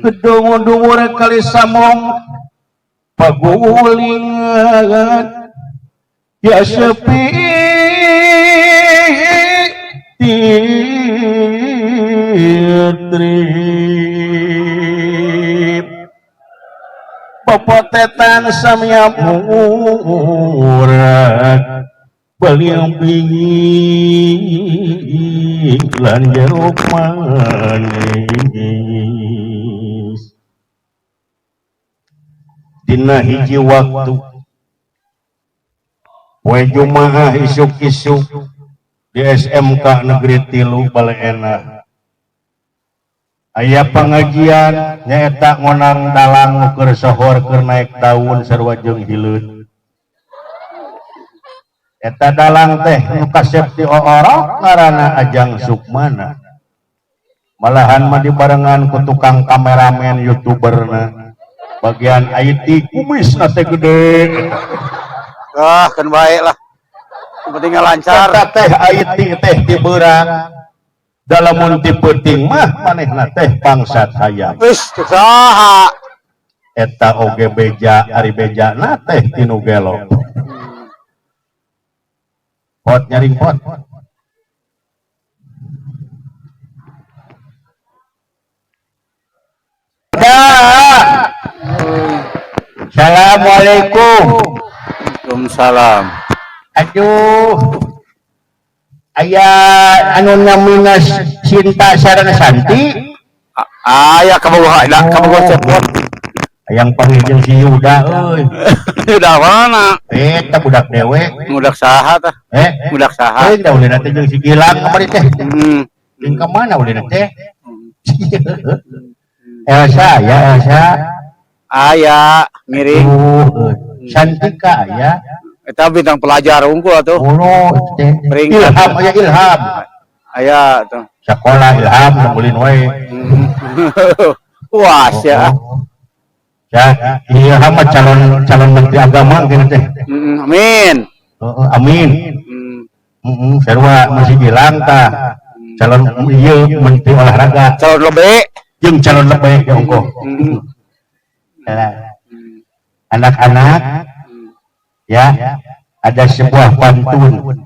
Gedung dhuwur kali samong pagulingan ya sepi titrip popotetan samya murad beliang bingin lan jeruk manis. Dina hiji waktu poe Jumaah isuk-isuk di SMK Negeri 3 Baleenah aya pengajian nyaeta ngonang dalang keur sohor keur naik daun sarua jeung hileud. Eta dalang teh nu kasep ti oorok ngaranna Ajang Sukmana. Malahan mah dibarengan ku tukang kameramen youtuberna. Bagian IT kumisna teh gede. Ah, kan baik lah. Yang penting lancar. Eta teh IT teh ti beurang. Dalamun ti peuting mah manehna teh bangsat hayam. Wis, saha? Eta oge beja ari bejana teh tinu gelo. Pot nyaring pot. Dah. Assalamualaikum. Waalaikumsalam. Aduh. Aya anu namina Sinta sareng Santi. Aya kabogoh, da kabogoh cepot. Hayang panggil jeung si Yuda euy. Yuda mana? Eta budak dewe. Budak saha tah? Budak saha? Da ulina teh jeung si Gilang kamari teh. Jeung ka mana ulina teh? Elsa ya Elsa. Aya ngiring. Santika aya. Eta bintang pelajar unggul atuh. Oh, teh. Peringkat. Ilham aya Ilham. Aya tuh. Sekolah Ilham ulin wae. Puas ya. Ya, Ilham mah calon menteri agama gitu teh. Amin. Heeh, amin. Sarua masih bilang tah. Calon ieu menteri olahraga. Calon lebih. Jeung calon lebih ya ongkoh. Nah, anak-anak ya, ada sebuah pantun.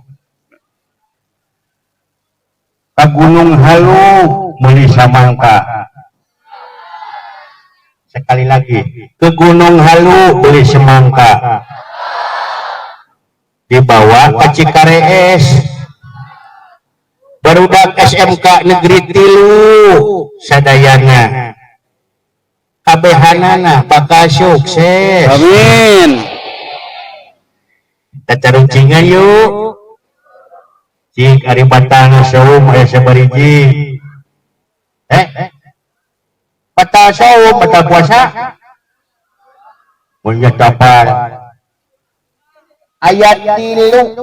Ka Gunung Halu meuli samangka. Sekali lagi, ke Gunung Halu beli semangka. Dibawa ke Cikarees. Barudak SMK Negeri 3 sadayana. Kabehanana bakal sukses. Amin. Tacarucingan yuk. Cik ari batang saum aya sabariji. Batal saum, batal puasa. Mun nyatapan ayat 3.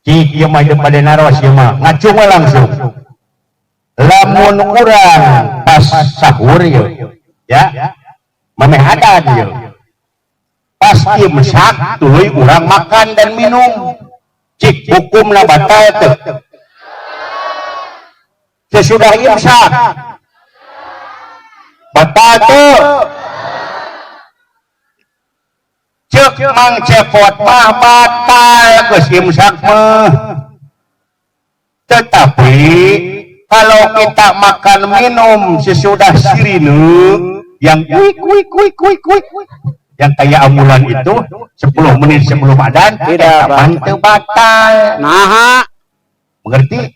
Cik ieu mah depan naros ieu mah ngacung we langsung. Lamun urang pas sahur ieu ya. Mameh adan ieu. Pas imsak tuluy urang makan dan minum. Cik hukumna batal teu? Sesudah imsak batal teu? Ceuk Mang Cepot mah batal geus imsak mah. Tetapi kalau kita makan minum sesudah sirine yang kuik kuik kuik kuik kuik yang kayak ambulan itu 10 menit sebelum adzan tidak batal. Batal. Nah, mengerti?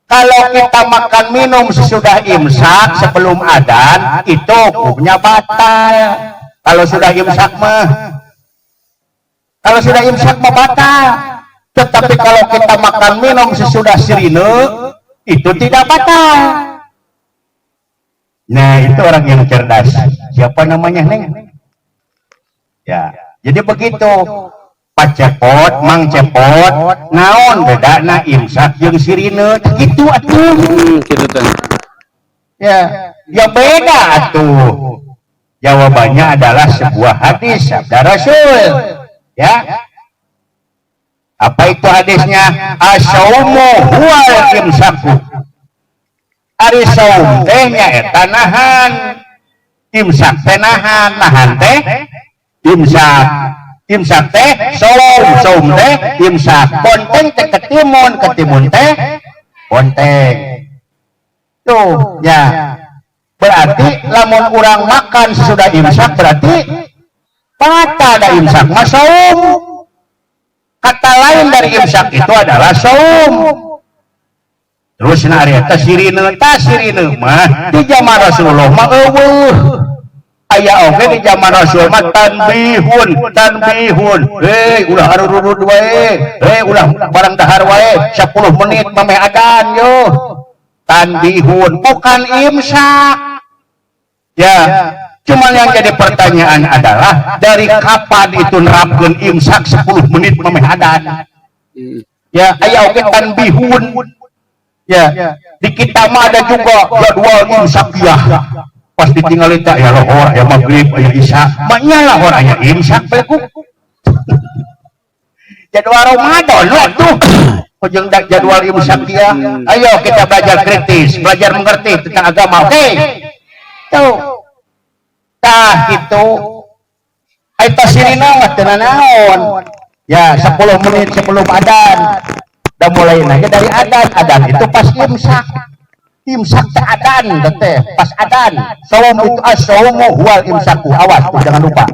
Kalau kita makan minum sesudah imsak sebelum adzan itu hukumnya batal. Kalau sudah imsak mah, kalau sudah imsak mah batal. Tetapi kalau kita makan minum sesudah sirine itu tidak batal. Nah, itu orang yang cerdas. Siapa namanya, Neng? Ya, jadi begitu. Pak Cepot, Mang Cepot, naon bedana imsak jeung sirine? Gitu atuh. Gitu teh. Ya, ya beda atuh. Jawabannya adalah sebuah hadis sabda Rasul. Ya. Apa itu hadisnya? As-saumu huwal imsaku. Ari saum teh nyaeta nahan, imsak teh nahan, nahan teh imsak, imsak teh saum, saum teh imsak. Ponteng teh ketimun, ketimun teh ponteng. Tuh ya, berarti lamun urang makan sesudah imsak berarti batal, da imsak mah saum. Kata lain dari imsak itu adalah saum. Terus nah, ari eta sirine, tah sirine mah di zaman Rasulullah mah euweuh. Aya oge di zaman Rasul mah tanbihun, tanbihun, hei, ulah arururud wae, hei, ulah barang dahar wae, 10 menit mameh adan yo. Tanbihun, bukan imsak ya. Cuman yang jadi pertanyaan adalah dari kapan itu nerapkeun imsak 10 menit mameh adan? Ya, aya oge tanbihun ya. Di kita mah ada juga jadwal imsakiyah. Pas ditinggalin teh aya lohor, aya maghrib, aya isya, maknya lohor aya imsak belekuk. Jadwal Ramadan lo tuh ujung jadwal imsakiyah. Ayo kita belajar kritis, belajar mengerti tentang agama, oke? Tuh, tah gitu. Eta sirina mah teu naon ya, 10 menit sebelum adan. Dan mulai nanya dari adan, adan itu pas imsak, imsak teh adan teh pas adan. Saum itu as-saumu huwal imsaku, awas tuh, jangan lupa.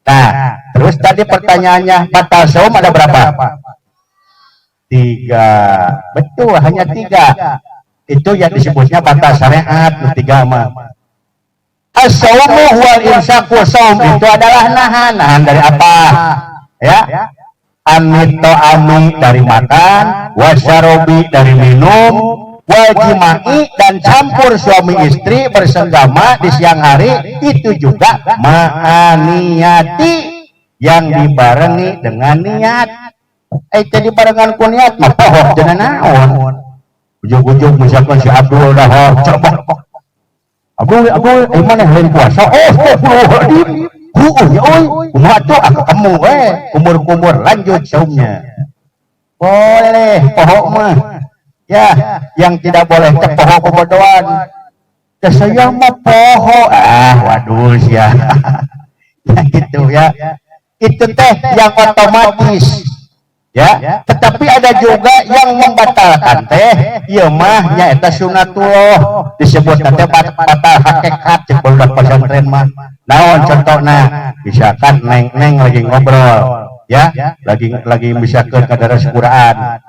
Nah, terus tadi pertanyaannya, batal saum ada berapa? Tiga, betul, hanya tiga. Itu yang disebutnya batal syariat. Tiga mah as-saumu huwal imsaku, saum itu adalah nahan. Nahan dari apa ya? Anit to'ami, dari makan, wasyarobi, dari minum, wal jima'i, dan campur suami istri bersenggama di siang hari itu juga, ma'aniyati, yang dibarengi dengan niat. Eh, jadi barengan ku niat mah poho teu naon. Ujung-ujung misalkan si Abdul dahar cerbok. Abdul, Abdul, eh, mana lain puasa? Oh, astagfirullahaladzim. Huuh ya oi, kumaha tuh aku kamu eh kumur-kumur lanjut saumnya. Boleh poho mah. Ya, yang tidak boleh teh poho kobodoan. Ya, saya mah poho. Ah, waduh ya. Ya gitu ya. Itu teh yang otomatis. Ya, tetapi ada juga yang membatalkan teh, ieu mah nyaeta sunatullah, disebut teh batal hakikat cek barudak pesantren mah. Naon contohna? Misalkan neng-neng lagi ngobrol, ya, lagi misalkan ke daras Quran.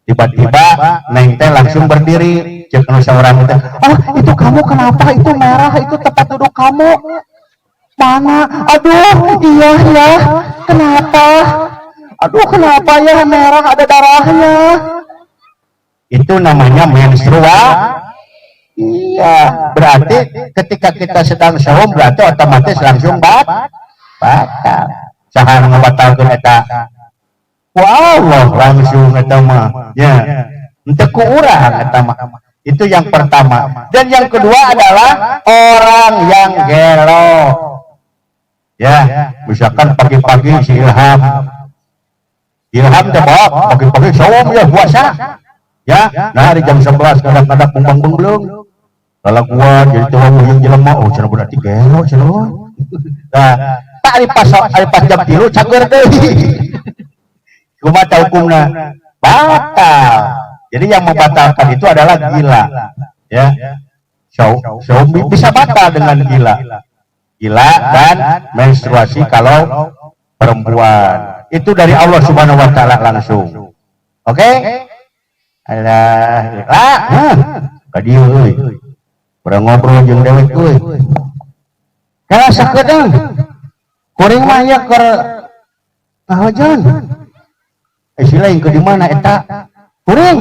Tiba-tiba neng teh langsung berdiri, cek nu saurang teh, "Ah, itu kamu kenapa? Itu merah, itu tempat duduk kamu." "Mana? Aduh, iya ya. Kenapa? Aduh, kenapa ya merah, ada darahnya?" Itu namanya menstrua. Iya, berarti ketika kita sedang saum berarti otomatis langsung batal. Saha nu ngabatalkeun eta? Ku Allah langsung eta mah. Ya. Henteu ku urang eta mah. Itu yang pertama. Dan yang kedua adalah orang yang gelo. Ya, misalkan pagi-pagi si Ilham, Ilham teh bawa pagi-pagi saum ya, puasa. Ya, nah, di jam 11 kadang-kadang bumbang bengbleng. Lalaguan jadi tuh yang jelema, oh cenah berarti gelo cenah. Nah, tak ari pas jam 3 cager deui. Kumaha hukumna? Batal. Jadi yang membatalkan itu adalah gila. Ya. So, so bisa batal dengan gila. Gila dan menstruasi kalau perempuan. Itu dari Allah Subhanahu wa taala langsung. Oke? Okay? Alah, lah, ka dieu euy. Urang ngobrol jeung dewek euy. Kala sakedeung. Kuring mah ieu keur ngahojan. Eh, si lain ke di mana eta? Kuring.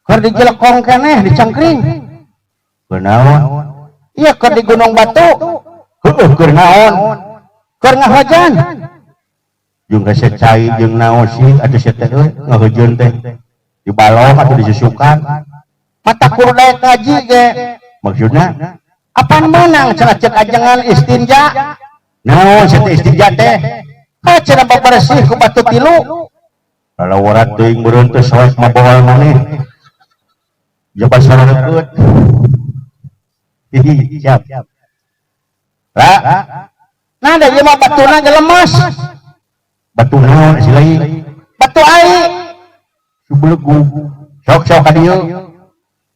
Keur di Jelekong keneh di Cangkring. Kunaon? Iya, keur di Gunung Batu. Heueuh, keur naon? Keur ngahojan. Jeung hese cai jeung naon sih atuh sia teh euy ngahojeun teh. Di balong atau disusukan. Mata kudu daek ngaji ge. Maksudna apaan meunang cenah cek ajengan istinja? Naon sia teh istinja teh? Ha, cenah bebersih ku batu tilu. Kalau warat teuing beureun teh soek mabohol maneh. Jabat sarekeut. Hihi, siap. Lah. Nah, da ieu mah batuna ge lemes. Batu naon si lain? Batu ai. Subelegu. Sok-sok ka dieu.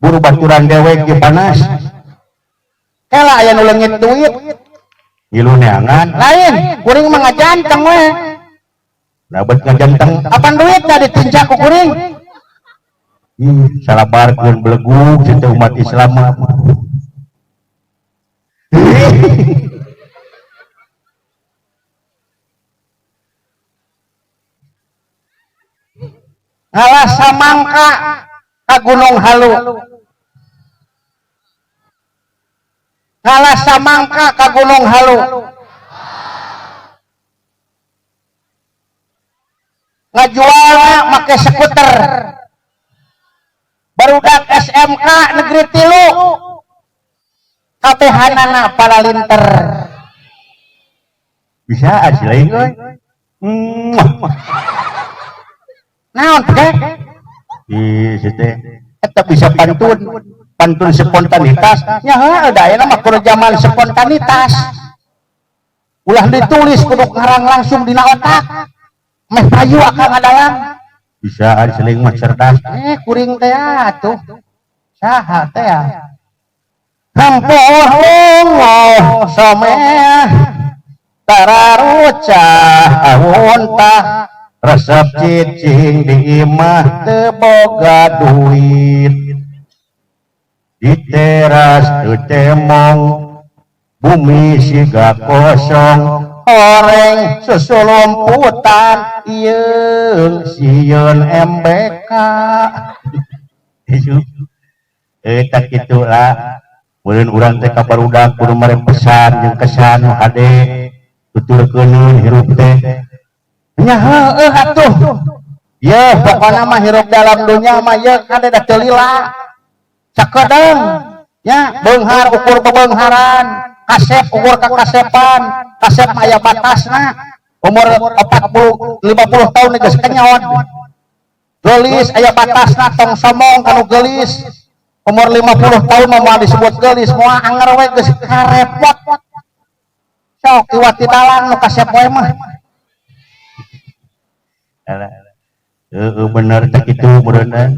Buru baturan dewek ge panas. Kela aya nu leungit duit. Ngilu neangan. Lain, kuring mah ngajanteng we. Nah, bet ngajanteng. Apan duit da ditincak ku kuring? Ih, salabarkeun belegug cenah umat Islam mah. Ngalah samangka ka Gunung Halu. Ngalah samangka ka Gunung Halu. Ngajualna make skuter. Barudak SMK Negeri 3. Kabehanana palalinter. Bisa aja lain euy. Naon teh? Ih, si teh. Eta bisa pantun, pantun spontanitas. Nya heuh da ayeuna mah kudu zaman spontanitas. Ulah ditulis kudu ngarang langsung dina otak. Meh payu akang ngadalang. Bisa ari seling mah cerdas. Kuring teh atuh. Saha teh ya? Hampuh lungoh someh tararucah ahuntah resep cicing di imah teu boga duit di teras teu temong bumi siga kosong horeng susulumputan ieung sieun MBK. Eta kitu lah. Meureun urang teh ka barudak kudu mere pesan jeung kesan nu hade tuturkeuneun hirup teh. Nya heueuh atuh. Yeuh pokona mah hirup dalam dunya mah yeuh kade da teu lila. Sakedeung nya beunghar ukur bebeungharan, kasep ukur kakasepan, kasep mah aya batasna. Umur 40 50 tahun geus kenyot. Geulis aya batasna tong somong kanu geulis. Umur 50 tahun mah moal disebut geulis, moal anger we geus karepot. Sok iwati dalang nu kasep we mah. Alah. Heueuh bener teh kitu meureun teh.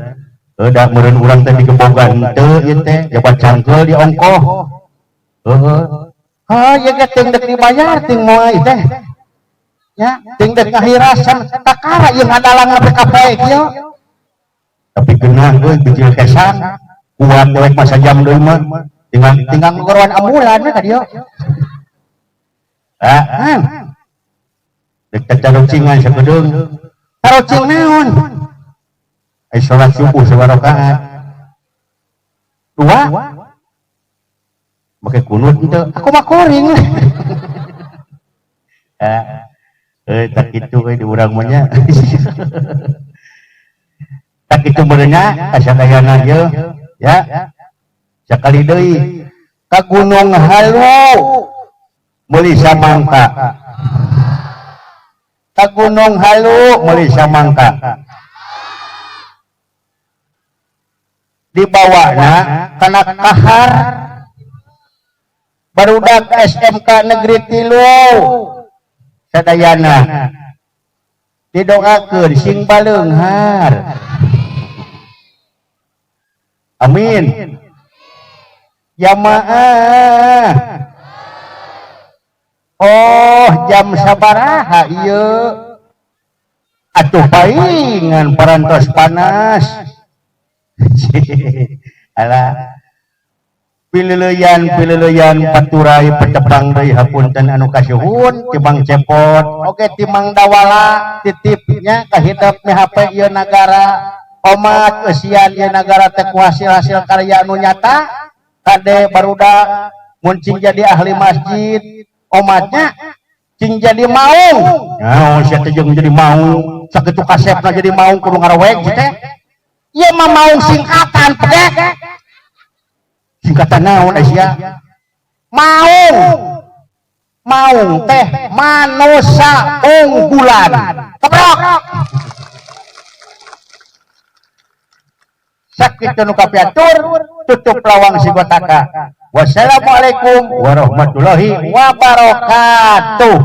Heuh da meureun urang teh digebogan teu ieu teh, jabat cangkeul di ongkoh. Heueuh. Heuh ieu ge ting deuk dibayar ting moal ieu teh. Nya, ting deuk ngahirasan kakara ieu ngadalang nepi ka poe kieu. Tapi geunah euy bijil kesan. Kuat dewek masa jam deui mah. Tinggal ngoroan ambulan we ka dieu. Ah, dek tarucingan sakedeung. Tarucing naon? Ai salat subuh sabarakaat. 2. Make kunut henteu. Aku mah kuring. Tak kitu we di urang mah nya. Tak kitu meureun nya kasadayana ieu ya. Sakali deui ka Gunung Halu meuli samangka. Ka Gunung Halu meuli samangka. Dibawana kana kahar barudak SMK Negeri 3 sadayana didoakeun sing baleunghar. Amin. Jamaah. Oh, jam sabaraha ieu? Atuh paingan parantos panas. Alah. Pileuleyan paturai petepang deui hapunten anu kasuhun timang cepot. Oke timang dawala titipnya kahidep mihape ieu nagara. Omat eusian ieu nagara teh ku hasil-hasil karya anu nyata. Kade barudak mun cing jadi ahli masjid, omatnya cing jadi maung. Naon sia teh jeung jadi maung, sakitu kasepna jadi maung kudu ngaraweg teh. Ieu mah maung singkatan pegek. Singkatan naon sia? Maung. Maung teh manusa unggulan. Kebrok. Sakitu nu kapiatur, tutup lawang sigotaka. Wassalamualaikum warahmatullahi wabarakatuh.